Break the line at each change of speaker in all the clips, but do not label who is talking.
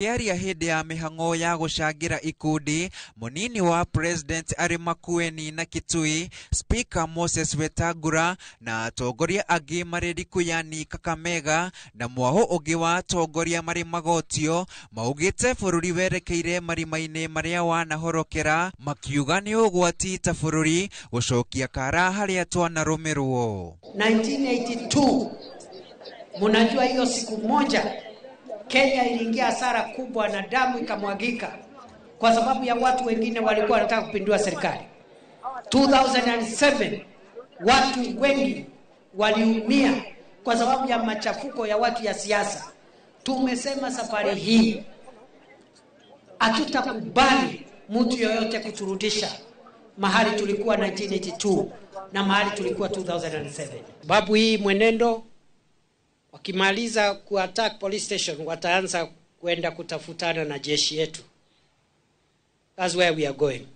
Akĩaria hĩndĩ ya mĩhang'o ya gũcangĩra ikundi, mũnini wa president arĩ Makueni na Kitui, Speaker Moses Wetangula na atongoria angĩ marĩ Likuyani Kakamega na mwahũ ũngĩ wa atongoria marĩ Magotio, maugĩte bũrũri werekeire marima-inĩ marĩa wanahorokera, makiuga nĩ ũgwati ta bũrũri gũcokia kara harĩa twanarũmĩrwo.
1982 munajua hiyo siku moja Kenya iliingia hasara kubwa na damu ikamwagika kwa sababu ya watu wengine walikuwa wanataka kupindua serikali. 2007 watu wengi waliumia kwa sababu ya machafuko ya watu ya siasa. Tumesema safari hii hatutakubali mtu yoyote kuturudisha mahali tulikuwa 1982 na mahali tulikuwa 2007. Sababu hii mwenendo, wakimaliza kuattack police station wataanza kwenda kutafutana na jeshi yetu. That's where we are going.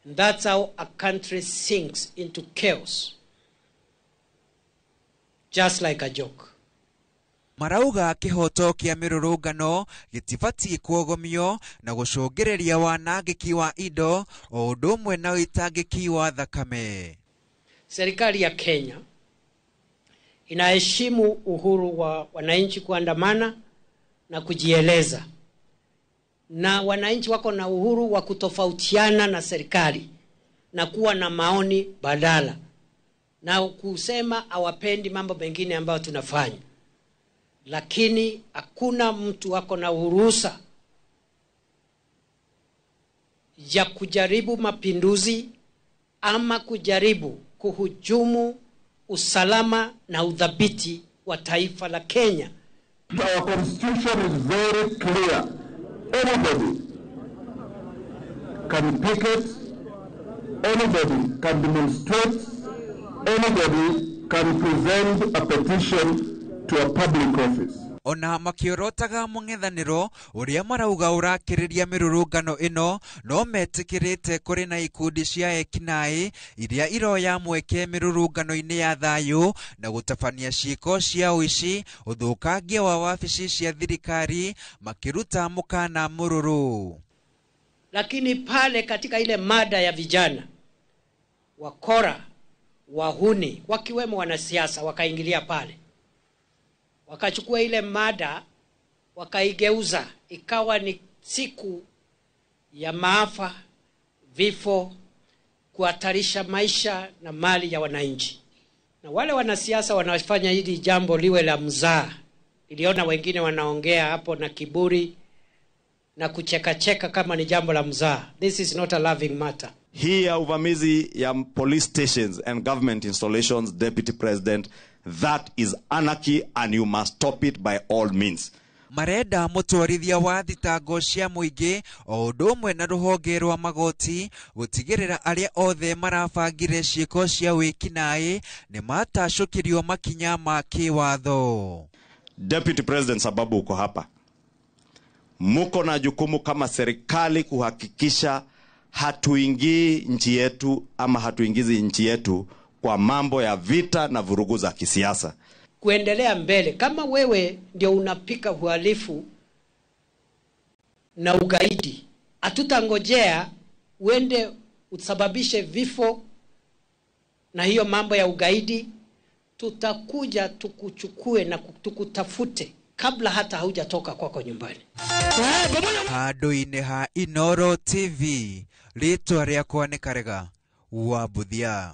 And that's how a country sinks into chaos. Just like a joke.
Marauga kĩhoto kĩa mĩrũrũngano gĩtibatiĩ kuogomio na gũcũngĩrĩria wanangĩki wa indo o ũndũ ũmwe na ũitangĩki wa thakame.
Serikali ya Kenya inaheshimu uhuru wa wananchi kuandamana na kujieleza, na wananchi wako na uhuru wa kutofautiana na serikali na kuwa na maoni badala na kusema hawapendi mambo mengine ambayo tunafanya, lakini hakuna mtu ako na uruhusa ya kujaribu mapinduzi ama kujaribu kuhujumu usalama na udhabiti wa taifa la Kenya.
Our constitution is very clear. Anybody can picket, anybody can demonstrate, anybody can present a petition to a public office.
Ona makiorotaga mũng'ethanĩro ũrĩa marauga ũrakĩrĩria mĩrũrũngano ĩno, no metĩkĩrĩte kũrĩ na ikundi cia ekinaĩ iria iroya mweke mĩrũrũngano-inĩ ya thayũ na gũtabania ciĩko cia ũici, ũthũkangia wa wabici cia thirikari, makĩruta mũkana mũrũrũ.
Lakini pale katika ile mada ya vijana wakora, wahuni, wakiwemo wanasiasa wakaingilia pale, wakachukua ile mada wakaigeuza ikawa ni siku ya maafa, vifo, kuhatarisha maisha na mali ya wananchi. Na wale wanasiasa wanafanya hili jambo liwe la mzaha. Niliona wengine wanaongea hapo na kiburi na kuchekacheka kama ni jambo la mzaha. This is not a loving matter.
Hii ya uvamizi ya police stations and government installations, Deputy President, that is anarchy and you must stop it by all means.
Marenda mũtwarithia wa thitango cia mũingĩ o ũndũ ũmwe na rũhonge rwa magoti gũtigĩrĩra arĩa othe marabangire ciĩko cia wĩkinaĩ nĩ matacũkĩrio makinya ma kĩwatho.
Deputy President, sababu uko hapa, muko na jukumu kama serikali kuhakikisha hatuingii nchi yetu ama hatuingizi nchi yetu kwa mambo ya vita na vurugu za kisiasa.
Kuendelea mbele, kama wewe ndio unapika uhalifu na ugaidi, hatutangojea uende usababishe vifo na hiyo mambo ya ugaidi. Tutakuja tukuchukue na tukutafute kabla hata haujatoka kwako nyumbani.
Handũ-inĩ ha Inooro TV, rĩtwa rĩakwa nĩ Karega wa Mbuthia.